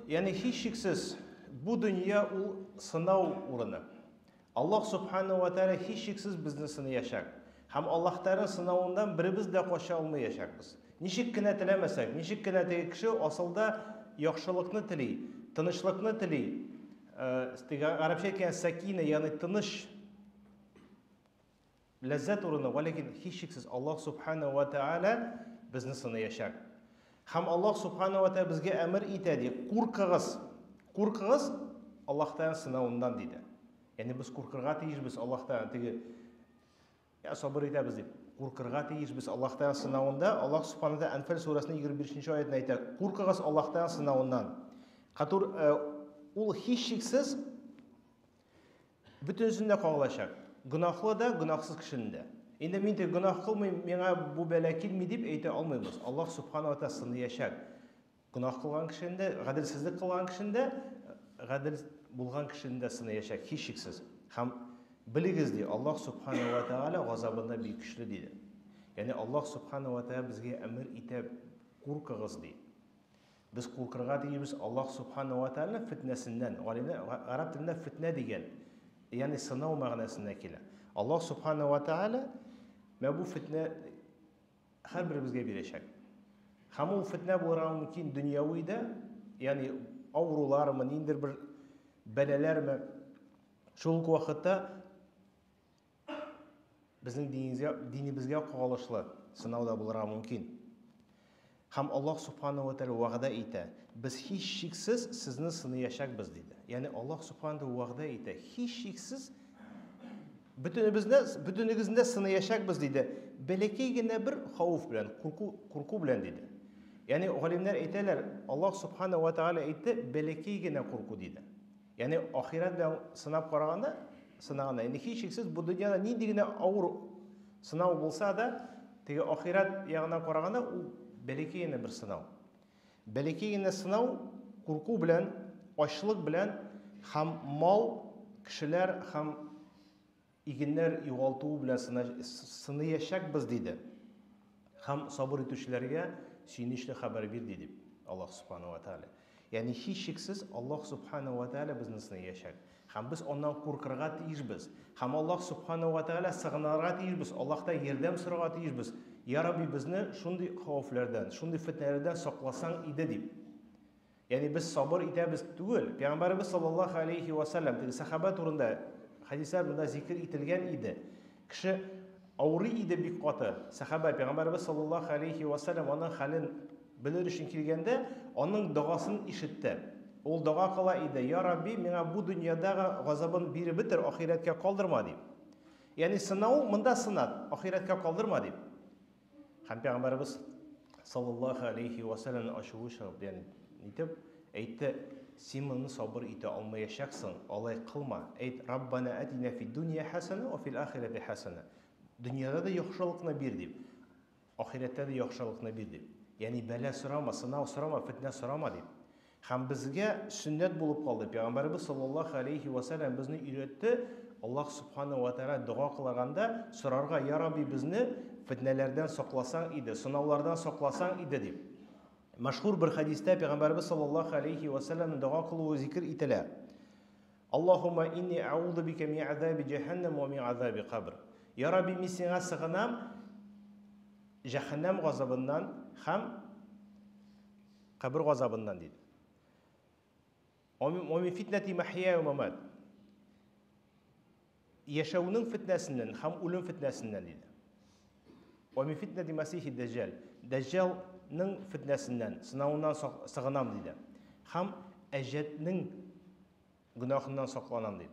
Ягъни һичшиксез бу дөнья ул сынау урыны. Аллаһ Субхану ва Тааля һичшиксез безне сыныячак. Һәм Аллаһ Тааляның сынавыннан беребез дә кача алмаячакбыз. Ничек кенә теләмәсәк, ничек кенә теге кеше асылда яхшылыкны тели, тынычлыкны тели, теге гарәпчә әйткән сәкинә, ягъни тыныч ләззәт урыны, вәләкин һичшиксез Аллаһ Субхану ва Тааля безне сыныячак. Һәм Аллаһ Субхану ва Тааля безгә әмер итә ди, куркыгыз. Куркыгыз Аллаһ Тааля сынавыннан диде. Ягъни без куркырга тиешбез Аллаһ Тааля теге я сабыр итәбез дип. Куркырга тиешбез Аллаһ Тааля сынавында. Аллаһ Субхану ва Тааля Әнфәл сүрәсенең 25 аятында әйтә, куркыгыз Аллаһ Тааля сынавыннан. Катур ул һичшиксез бөтенесен дә кагылачак. Гөнаһлы да, гөнаһсыз кешене дә. Инде мин тек гөнаһ кылмыйм, миңа бу бәла килми дип әйтә алмыйбыз. Аллаһ Субхану ва Тааля сыныячак. Гөнаһ кылган кешене дә, гаделсезлек кылган кешене дә, гадел булган кешене дә сыныячак, һичшиксез. Һәм белегез ди, Аллаһ Субхану ва Тааля газабында бик көчле диде. Ягъни Аллаһ Субхану ва Тааля безгә әмер итә, куркыгыз ди. Без куркырга тиешбез Аллаһ Субхану ва Тааляның фитнәсеннән. Галимнәр гарәп телендә фитнә дигән, ягъни сынау мәгънәсендә килә. Аллаһ Субхану ва Тааля менә бу фитнә һәрберебезгә бирәчәк. Һәм ул фитнә булырга мөмкин дөньяви дә, ягъни авырулармы, ниндидер бер бәлаләрме. Шул ук вакытта безнең динебезгә, динебезгә кагылышлы сынау да булырга мөмкин. Һәм Аллаһ Субхану ва Тааля вәгъдә итә, без һичшиксез сезне сыныячакбыз, диде. Ягъни Аллаһ Субхану вәгъдә итә, һичшиксез бөтенебезне, бөтенегезне дә сыныячакбыз, диде. Бәләкәй генә бер хауф белән, курку, курку белән, диде. Ягъни галимнәр әйтәләр, Аллаһ Субхану ва Тааля әйтте, бәләкәй генә курку, диде. Ягъни ахирәт белән сынап караганда, сынаганда, инде һичшиксез бу дөньяда нинди генә авыр сынау булса да, теге ахирәт ягына караганда ул бәләкәй генә бер сынау. Бәләкәй генә сынау курку белән, ачлык белән һәм мал, кешеләр һәм игеннәр югалтуы белән сыныячакбыз, диде. Һәм сабыр итүчеләргә сөенечле хәбәр бир, диде Аллаһ Субхану ва Тааля. Ягъни һичшиксез Аллаһ Субхану ва Тааля безне сыныячак. Һәм без аннан куркырга тиешбез. Һәм Аллаһ Субхану ва Тааля сыгынырга тиешбез, Аллаһтан ярдәм сорарга тиешбез. Я Рабби, безне шундый хәвефләрдән, шундый фитнәләрдән сакласаң иде дип. Ягъни без сабыр итәбез түгел. Пәйгамбәребез саллаллаһу алейхи ва саллям теге сахаба турында хәдисләр монда зикер ителгән иде. Кеше авырый иде бик каты. Сахаба пәйгамбәребез саллаллаһу алейхи ва саллям аның хәлен белер өчен килгәндә, аның догасын ишетте. Ул дога кыла иде: "Я Рабби, миңа бу дөньядагы газабын биреп бетер, ахирәткә калдырма" дип. Ягъни сынау монда сынат, ахирәткә калдырма дип. Һәм пәйгамбәребез саллаллаһу алейхи ва саллям ачуы чыгып, ягъни нитеп әйтте, син моны сабыр итә алмаячаксың, алай кылма. Әйт, Раббана атина фид дунья хасана ва фил ахирати хасана. Дөньяда да яхшылыкны бир дип, ахирәттә дә яхшылыкны бир дип. Ягъни бәла сорама, сынау сорама, фитнә сорама дип. Һәм безгә сөннәт булып калды. Пәйгамбәребез саллаллаһу алейхи ва сәлләм безне өйрәтте, Аллаһ субхана ва тааля дога кылганда сорарга, я Рабби, безне фитнәләрдән сакласаң иде, сынаулардан сакласаң иде дип. Мәшһүр бер хәдистә Пәйгамбәребез саллаллаһу алейхи ва сәлләмнең дога кылуы зикер ителә. Аллаһумма инни аузу бика мин азаби җәһәннәм ва мин азаби кабр. Я Рабби, мин сиңа сыгынам җәһәннәм газабыннан һәм кабер газабыннан диде. Ва мин фитнәти махья ва мамат. Яшәүнең фитнәсеннән һәм үлем фитнәсеннән диде. Ва мин фитнәти масихи дәҗҗал. Дәҗҗалның фитнәсеннән, сынавыннан сыгынам диде. Һәм әҗәтнең гөнаһыннан сакланам диде.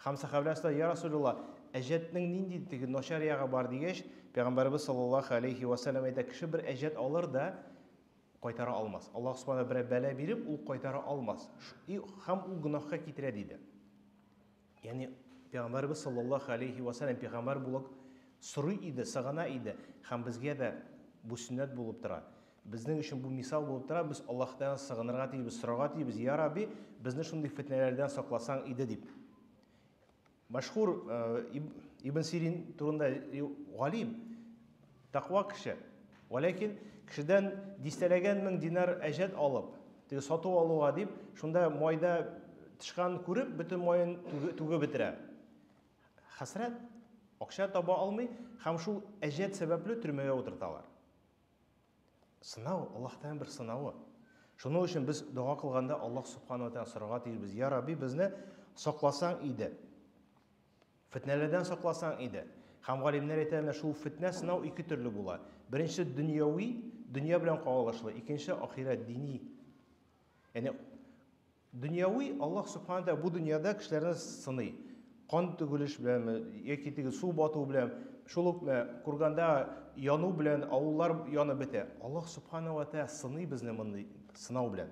Һәм сәхабәләр сорады, я Расулулла, әҗәтнең нинди теге начар ягы бар дигәч, Пәйгамбәребез саллаллаһу алейхи ва саллям әйтә, кеше бер әҗәт алыр да кайтара алмас. Аллаһ субхана берәр бәла биреп, ул кайтара алмас. И һәм ул гөнаһка китерә диде. Ягъни Пәйгамбәребез саллаллаһу алейхи ва саллям пәйгамбәр булып сорый иде, сыгына иде һәм безгә дә бу сөннәт булып тора. Безнең өчен бу мисал булып тора, без Аллаһтан сыгынырга тиешбез, сорарга тиешбез, Я Рабби, безне шундый фитнәләрдән сакласаң иде дип. Мәшһүр Ибн Сирин турында галим, тәкъва кеше. Вәләкин кешедән дистәләгән мең динар әҗәт алып, Теге сату алуга дип, шунда майда тычкан күреп, бөтен маен түгеп бетерә. Хәсрәт, акча таба алмый һәм шул әҗәт сәбәпле төрмәгә утырталар. Сынау, Аллаһ Тәгаләнең бер сынавы. Шуның өчен без дога кылганда Аллаһ Субхану ва Тәгалә сорарга тиешбез. Я Рабби, безне сакласаң иде. Фетнәләрдән сакласаң иде. Һәм галимнәр әйтә, менә шул фетнә сынау ике төрле була. Беренче дөньяви, дөнья белән кагылышлы, икенче ахирәт, дини. Ягъни дөньяви Аллаһ Субхану тәгалә бу дөньяда кешеләрне сыный. Кан түгелеш беләнме, яки теге су бату белән, шул ук Курганда яну белән авыллар янып бетә. Аллаһ Субхану ва тәгалә сыный безне мондый сынау белән.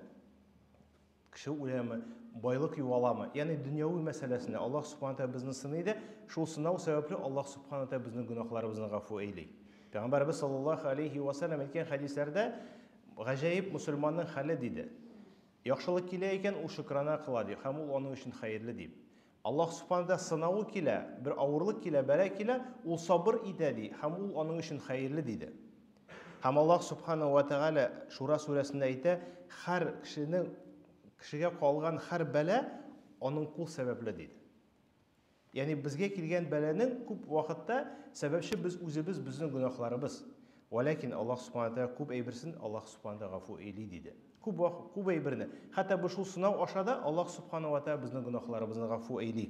Кеше үләме, байлык югаламы? Ягъни дөньяви мәсьәләсендә Аллаһ Субхану тәгалә безне сыный да, шул сынау сәбәпле Аллаһ Субхану тәгалә безнең гөнаһларыбызны гафу әйли. Пәйгамбәрбез саллаллаһу алейхи ва саллям әйткән хәдисләрдә гаҗәеп мусульманның хәле диде. Яхшылык килә икән, ул шөкрана кыла ди, һәм ул аның өчен хәерле ди. Аллаһ Субхану тәгалә сынавы килә, бер авырлык килә, бәла килә, ул сабыр итә ди, һәм ул аның өчен хәерле диде. Һәм Аллаһ Субхану ва Тәгалә Шура сүрәсендә әйтә, һәр кешенең кешегә калган һәр бәла аның кул сәбәпле диде. Ягъни безгә килгән бәланең күп вакытта сәбәпче без үзебез, безнең гөнаһларыбыз. Вәләкин Аллаһ Субхану тәгалә күп әйберсен Аллаһ Субхану тәгалә гафу әйли диде. Күп вакыт, күп әйберне. Хәтта бу шул сынау аша да Аллаһ Субхану ва тәгалә безнең гөнаһларыбызны гафу әйли.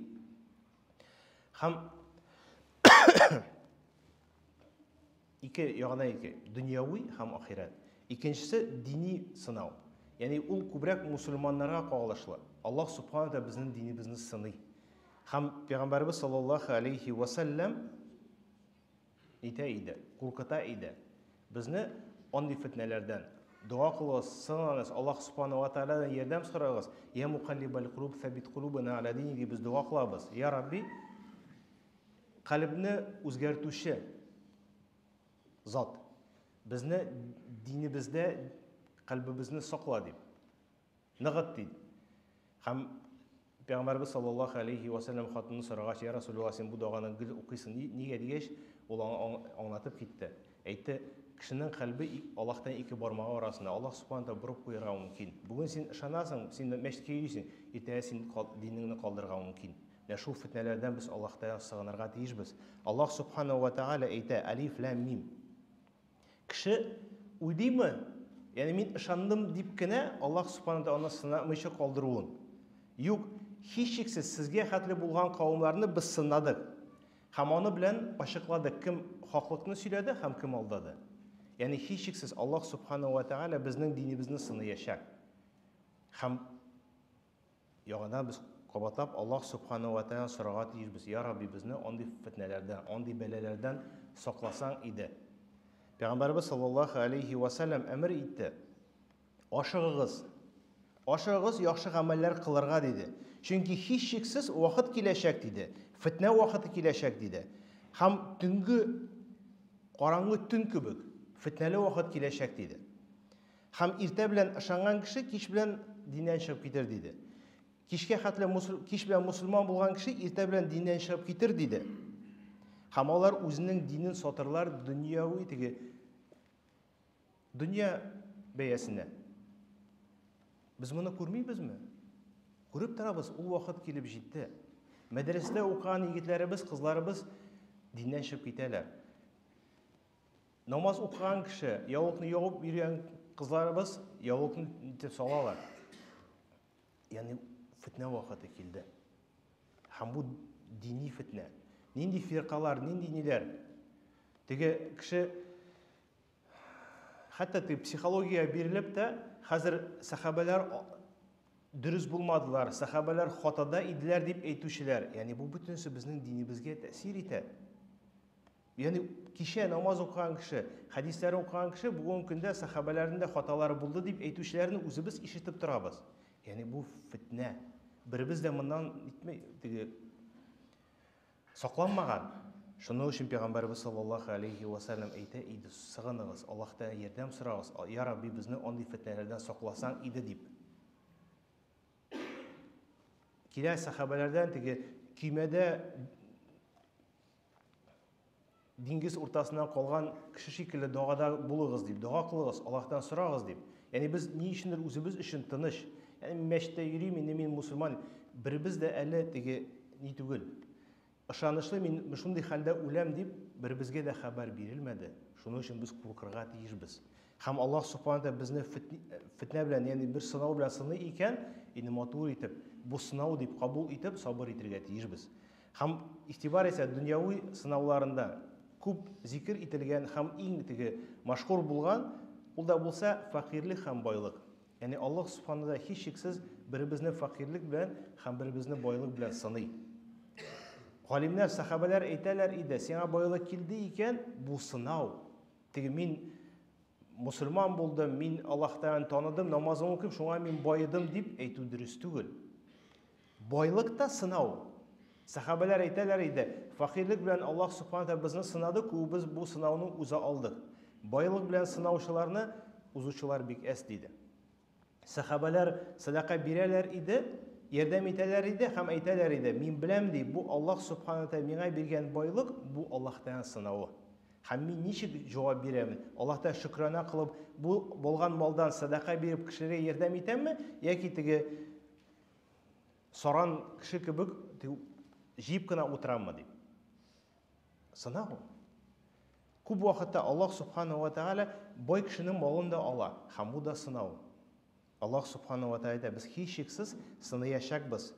Һәм ике ягына ике, дөньяви һәм ахирәт. Икенчесе дини сынау. Ягъни ул күбрәк мусульманнарга кагылышлы. Аллаһ Субхану тәгалә безнең динебезне сыный. Һәм Пәйгамбәребез саллаллаһу алейхи ва сәлләм итә иде, куркыта иде. Безне андый фитнәләрдән. Дога кылыгыз, сыгыныгыз, Аллаһ Субхану ва Тааладан ярдәм сорагыз. Я мукаллибал кулуб, сабит кулубана аля диник дип без дога кылабыз. Я Рабби, калебне үзгәртүче зат, безне динебездә кальбебезне сакла дип. Ныгыт дип. Һәм Пәйгамбәрбез саллаллаһу алейхи ва сәлләм хатынын сорагач, я Расулуллаһ, син бу доганы гел укыйсың, нигә дигәч, ул аңа аңлатып китте. Әйтте, кешенең кальбе Аллаһтан ике бармагы арасында. Аллаһ субхана тәгалә борып куярга мөмкин. Бүген син ышанасың, син мәчеткә йөрисең, иртәгә син динеңне калдырырга мөмкин. Менә шул фитнәләрдән без Аллаһ Тәгалә сыгынырга тиешбез. Аллаһ субхана ва тәгалә әйтә, Алиф ләм мим. Кеше уйлыймы? Ягъни мин ышандым дип кенә Аллаһ Субхану тәгалә аны сынамыйча калдыруын. Юк, һичшиксез сезгә хәтле булган кавымнарны без сынадык. Һәм аны белән ачыкладык, кем хаклыкны сөйләде һәм кем алдады. Ягъни һичшиксез Аллаһ Субхану ва Тәгалә безнең динебезне сыныячак. Һәм Яңадан без кабатлап Аллаһ Субхану ва Тәгаләдән сорарга тиешбез, Я Рабби, безне андый фетнәләрдән, андый бәлаләрдән сакласаң иде. Пәйгамбәребез саллаллаһу алейхи ва сәлләм әмер итте. Ашыгыгыз. Ашыгыгыз яхшы гамәлләр кылырга диде. Чөнки һичшиксез вакыт киләчәк диде. Фетнә вакыты киләчәк диде. Һәм төнге караңгы төн кебек фетнәле вакыт киләчәк диде. Һәм иртә белән ышанган кеше кич белән диннән чыгып китер, диде. Кичкә хәтле кич белән мусульман булган кеше иртә белән диннән чыгып китер, диде. Һәм алар үзенең динен сатырлар дөньяви теге дөнья бәясенә. Без моны күрмибезме? Күреп торабыз, ул вакыт килеп җитте. Мәдрәсәдә укыган егетләребез, кызларыбыз диннән чыгып китәләр. Намаз укыган кеше, яулыкны ябып йөргән кызларыбыз яулыкны итеп салалар. Ягъни фитнә вакыты килде. Һәм бу дини фитнә. Нинди фиркалар, нинди ниләр. Теге кеше хәтта теге психология бирелеп тә, хәзер сәхабәләр дөрес булмадылар, сәхабәләр хатада иделәр дип әйтүчеләр. Ягъни бу бөтенесе безнең динебезгә тәэсир итә. Ягъни кичә намаз укыган кеше, хәдисләрен укыган кеше бүгенге көндә сәхабәләрнең дә хаталары булды дип әйтүчеләрне үзебез ишетеп торабыз. Ягъни бу фитнә. Беребез дә моннан итми, теге сакланмаган. Шуның өчен Пәйгамбәребез саллаллаһу алейхи ва сәлләм әйтә иде, сыгыныгыз, Аллаһтан ярдәм сорагыз, я Рабби, безне андый фитнәләрдән сакласаң иде дип. Килә сәхабәләрдән теге көймәдә диңгез уртасына калган кеше шикелле догада булыгыз дип, дога кылыгыз, Аллаһтан сорагыз дип. Ягъни без ни өчендер үзебез өчен тыныч. Ягъни мин мәчеттә йөрим, инде мин мусульман. Беребез дә әле теге ни түгел. Ышанычлы мин шундый хәлдә үләм дип беребезгә дә хәбәр бирелмәде. Шуның өчен без куркырга тиешбез. Һәм Аллаһ Субхану тәгалә безне фитнә белән, ягъни бер сынау белән сыный икән, инде матур итеп, бу сынау дип кабул итеп, сабыр итергә тиешбез. Һәм игътибар итсә, дөньяви сынауларында күп зикер ителгән һәм иң теге машһур булган, ул да булса фәкыйрьлек һәм байлык. Ягъни Аллаһ Субхану тәгалә һичшиксез беребезне фәкыйрьлек белән һәм беребезне байлык белән сыный. Галимнәр, сәхабәләр әйтәләр иде, сиңа байлык килде икән, бу сынау. Теге мин мусульман булдым, мин Аллаһ Тәгаләне таныдым, намазым укыйм, шуңа мин баедым дип әйтү дөрес түгел. Байлык та сынау. Сәхабәләр әйтәләр иде, фәкыйрьлек белән Аллаһ Субхану тәгалә безне сынады, күбебез бу сынауны уза алдык. Байлык белән сынаучыларны узучылар бик әз, диде. Сәхабәләр сәдака бирәләр иде, ярдәм итәләр иде һәм әйтәләр иде, мин беләм, ди, бу Аллаһ Субхану тәгалә миңа биргән байлык, бу Аллаһ Тәгаләнең сынавы. Һәм мин ничек җавап бирәмен? Аллаһ Тәгалә шөкрана кылып, бу булган малдан сәдака биреп кешеләргә ярдәм итәмме, яки теге саран кеше кебек җыеп кына утыраммы дип. Сынау. Күп вакытта Аллаһ Субхану ва Тааля бай кешенең малын да ала, һәм бу да сынау. Аллаһ Субхану ва Тааля әйтә, без һичшиксез сыныячакбыз.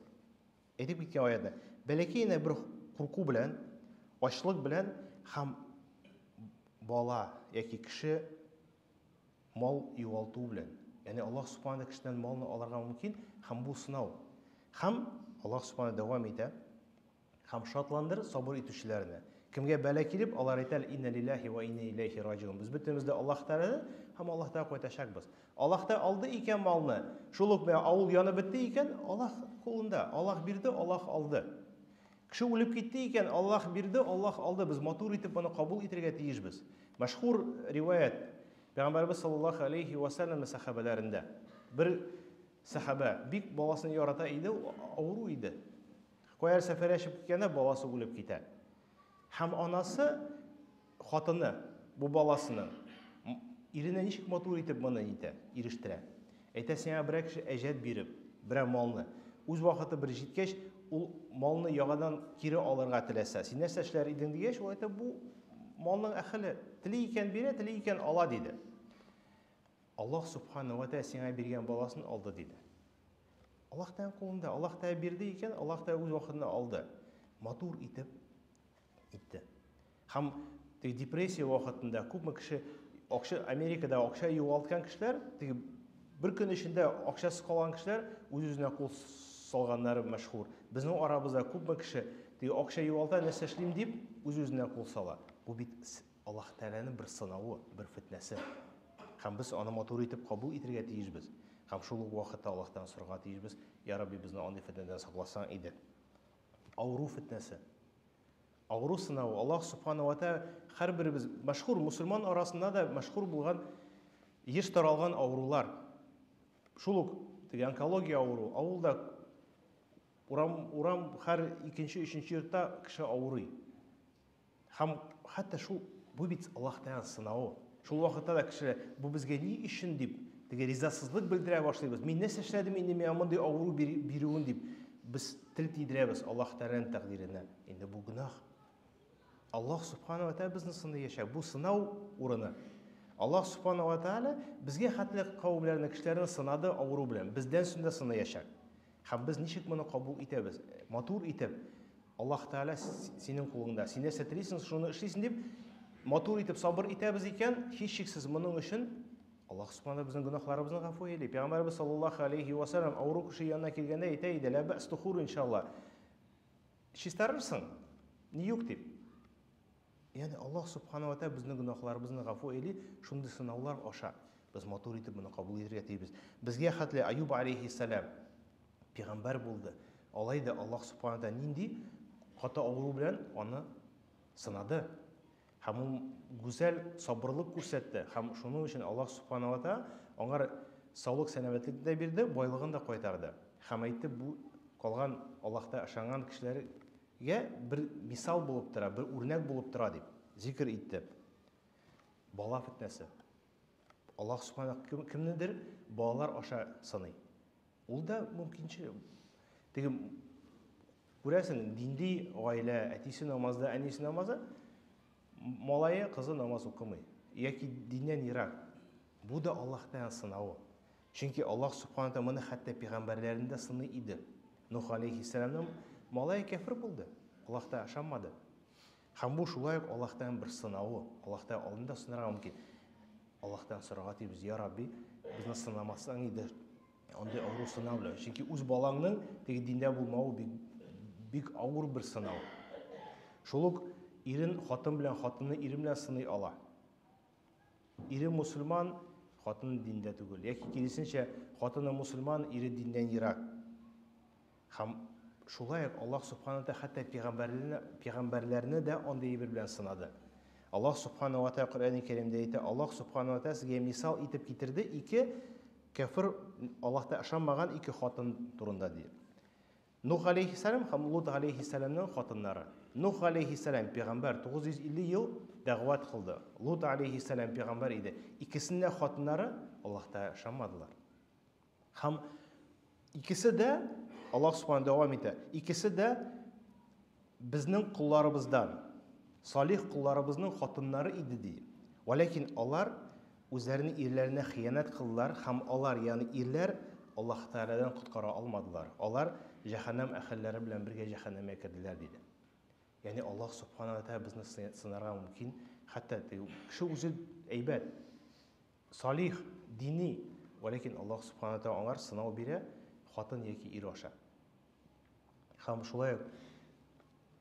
Әйтеп киткән аятны. Бәләкәй генә бер курку белән, ачлык белән һәм бала яки кеше мал югалту белән. Ягъни Аллаһ Субхану кешедән малны алырга мөмкин һәм бу сынау. Һәм Аллаһ Субхану дәвам итә. Һәм шатландыр сабыр итүчеләрне. Кемгә бәла килеп, алар әйтәләр, инна лиллахи ва инна иләйхи раҗиун. Без бөтенебез дә Аллаһ Тәгаләдән һәм Аллаһ Тәгаләгә кайтачакбыз. Аллаһ Тәгалә алды икән малны, шул ук авыл янып бетте икән, Аллаһ кулында. Аллаһ бирде, Аллаһ алды. Кеше үлеп китте икән, Аллаһ бирде, Аллаһ алды. Без матур итеп моны кабул итергә тиешбез. Мәшһүр риваять Пәйгамбәрбез саллаллаһу алейхи ва сәлләм сәхабәләрендә. Бер сәхабә бик баласын ярата иде, авыру иде. Кая сәфәргә чыгып киткәндә баласы үлеп китә. Һәм анасы, хатыны бу баласының иренә ничек матур итеп моны итә, ирештерә. Әйтә, сиңа берәр кеше әҗәт биреп, берәр малны, үз вакыты бер җиткәч, ул малны яңадан кире алырга теләсә, син нәрсә эшләр идең дигәч, ул әйтә, бу малның әхеле, тели икән бирә, тели икән ала, диде. Аллаһ субхана ва тәгалә сиңа биргән баласын алды, диде. Аллаһ Тәгалә кулында, Аллаһ Тәгалә бирде икән, Аллаһ Тәгалә үз вакытында алды. Матур итеп итте. Һәм теге депрессия вакытында күпме кеше акча Америкада акча югалткан кешеләр, теге бер көн эчендә акчасыз калган кешеләр үз-үзенә кул салганнары мәшһүр. Безнең арабызда күпме кеше теге акча югалта, нәрсә эшлим дип, үз-үзенә кул сала. Бу бит Аллаһ Тәгаләнең бер сынавы, бер фетнәсе. Һәм без аны матур итеп кабул итергә тиешбез. Һәм шул ук вакытта Аллаһтан сорарга тиешбез, Я Рабби, безне андый фетнәдән сакласаң иде. Авыру фетнәсе. Авыру сынавы. Аллаһ Субхану ва Тәгалә һәрберебез мәшһүр мусульман арасында да мәшһүр булган еш таралган авырулар. Шул ук теге онкология авыру. Авылда урам урам һәр икенче, өченче йортта кеше авырый. Һәм хәтта шул бу бит Аллаһ Тәгалә сынавы. Шул вакытта да кеше бу безгә ни өчен дип теге ризасызлык белдерә башлыйбыз. Мин нәрсә эшләдем инде миңа мондый авыру бирүен дип без тел тидерәбез Аллаһ Тәгаләнең тәкъдиренә. Инде бу гөнаһ. Аллаһ Субхану ва Тәгалә безне сыный яшәк. Бу сынау урыны. Аллаһ Субхану ва Тәгалә безгә хәтле кавемләрне, кешеләрне сынады авыру белән. Бездән соң да сынаячак. Һәм без ничек моны кабул итәбез? Матур итеп, Аллаһ Тәгалә синең кулыңда. Син нәрсә телисең, шуны эшлисең дип, матур итеп сабыр итәбез икән, һичшиксез моның өчен Аллаһ Субхану безнең гөнаһларыбызны гафу әйли. Пәйгамбәрбез саллаллаһу алейхи ва саллям авыру кеше янына килгәндә әйтә иде, "Ла бәс тухур иншалла". Чистарырсың, ни юк дип. Ягъни Аллаһ Субхану ва Тәгалә безнең гөнаһларыбызны гафу әйли, шундый сынаулар аша. Без матур итеп моны кабул итәргә тиешбез. Безгә хәтле Аюб алейхиссалам пәйгамбәр булды. Алай да Аллаһ Субхану ва нинди каты авыру белән аны сынады. Һәм ул гүзәл сабырлык күрсәтте. Һәм шуның өчен Аллаһ Субхану ва Тәгалә аңар саулык, сәламәтлек дә бирде, байлыгын да кайтарды. Һәм әйтте, бу калган Аллаһта ышанган кешеләргә бер мисал булып тора, бер үрнәк булып тора дип зикер итте. Бала фитнәсе. Аллаһ Субхана кемнедер балалар аша сыный. Ул да мөмкинче. Теге күрәсең, динди гаилә, әтисе намазда, әнисе намазда, малае, кызы намаз укымый. Яки диннән ерак. Бу да Аллаһтан сынавы. Чөнки Аллаһ Субхана тәгалә моны хәтта пәйгамбәрләрен дә сыный иде. Нух алейхиссәламның малае кәфер булды. Аллаһта ышанмады. Һәм бу шулай ук Аллаһтан бер сынавы. Аллаһ Тәгалә алдында сынарга мөмкин. Аллаһтан сорарга тиеш, я Рабби, безне сынамасаң иде, андый авыру сынау белән. Чөнки үз балаңның теге диндә булмавы бик, бик авыр бер сынау. Шул ук ирен хатын белән, хатынны ире белән сыный ала. Ире мусульман, хатыны диндә түгел. Яки киресенчә, хатыны мусульман, ире диннән ерак. Һәм шулай ук Аллаһ Субхану тәгалә хәтта пәйгамбәрләрне, пәйгамбәрләрне дә андый әйбер белән сынады. Аллаһ Субхану ва тәгалә Коръәни Кәримдә әйтә, Аллаһ Субхану ва тәгалә сезгә мисал итеп китерде ике кәфер, Аллаһта ышанмаган ике хатын турында ди. Нух алейхиссалам һәм Лут алейхиссаламның хатыннары. Нух алейхиссалам пәйгамбәр 950 ел дәгъват кылды. Лут алейхиссалам пәйгамбәр иде. Икесенең дә хатыннары Аллаһта ышанмадылар. Һәм икесе дә Аллаһ Субхану дәвам итә. Икесе дә безнең колларыбыздан, салих колларыбызның хатыннары иде ди. Вәләкин алар үзләренең ирләренә хыянәт кылдылар һәм алар, ягъни ирләр, Аллаһ Тәгаләдән коткара алмадылар. Алар җәһәннәм әһелләре белән бергә җәһәннәмгә керделәр, диде. Ягъни Аллаһ Субхана ва Тәгалә безне сынарга мөмкин. Хәтта кеше үзе әйбәт, салих, дини, вәләкин Аллаһ Субхана ва Тәгалә аңар сынау бирә, хатын яки ир аша. Һәм шулай ук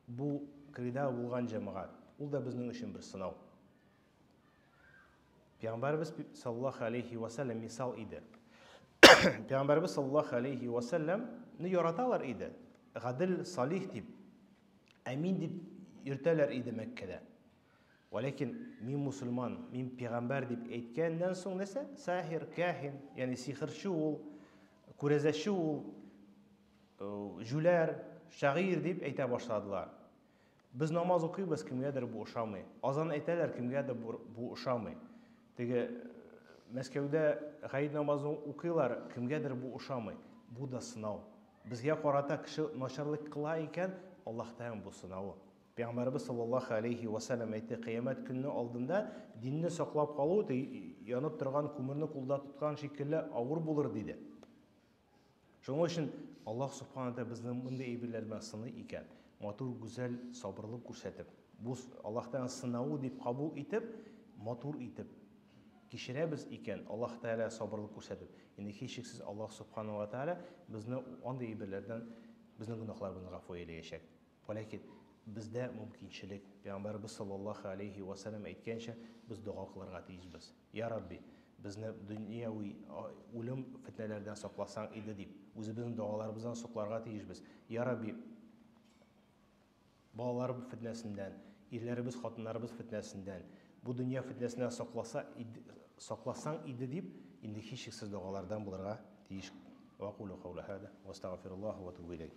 бу кредә булган җәмәгать, ул да безнең өчен бер сынау. Пәйгамбәребез саллаллаху алейхи ва саллям мисал иде. Пәйгамбәребез саллаллаху алейхи ва саллямны яраталар иде. Гадел, салих дип, әмин дип йөртәләр иде Мәккәдә. Вәләкин мин мусульман, мин пәйгамбәр дип әйткәннән соң нәрсә? Сахир, кахин, ягъни сихерче ул, күрәзәче ул, җүләр, шагыйрь дип әйтә башладылар. Без намаз укыйбыз, кемгәдер бу ошамый. Азан әйтәләр, кемгәдер бу ошамый. Теге Мәскәүдә гаид намазын укыйлар, кемгәдер бу ошамый. Бу да сынау. Безгә карата кеше начарлык кыла икән, Аллаһ Тәгалә бу сынавы. Пәйгамбәребез саллаллаһу алейхи ва саллям әйтте, кыямәт көнне алдында динне саклап калу янып торган күмерне кулда тоткан шикелле авыр булыр диде. Шуның өчен Аллаһ Субхана Тәгалә безне мондый әйберләр белән сыный икән, матур, гүзәл сабырлык күрсәтеп, бу Аллаһ Тәгаләнең сынавы дип кабул итеп, матур итеп кичерәбез икән, Аллаһ Тәгалә сабырлык күрсәтеп, инде һичшиксез Аллаһ Субхана ва Тәгалә безне андый әйберләрдән безнең гөнаһларыбызны гафу әйләячәк. Вәләкин бездә мөмкинчелек, Пәйгамбәребез саллаллаһу алейһи ва сәлләм әйткәнчә, без дога кылырга тиешбез. Я Рабби, безне дөньяви үлем фетнәләрдән сакласаң иде дип, үзебезнең догаларыбыздан сакларга тиешбез. Я Рабби, балалар фетнәсеннән, ирләребез, хатыннарыбыз фетнәсеннән, бу дөнья фетнәсеннән сакласа иде, сакласаң иде дип, инде һичшиксез догалардан булырга тиеш. Ва кулу каула хада, ва астагфируллаһ ва атубу иләйһ.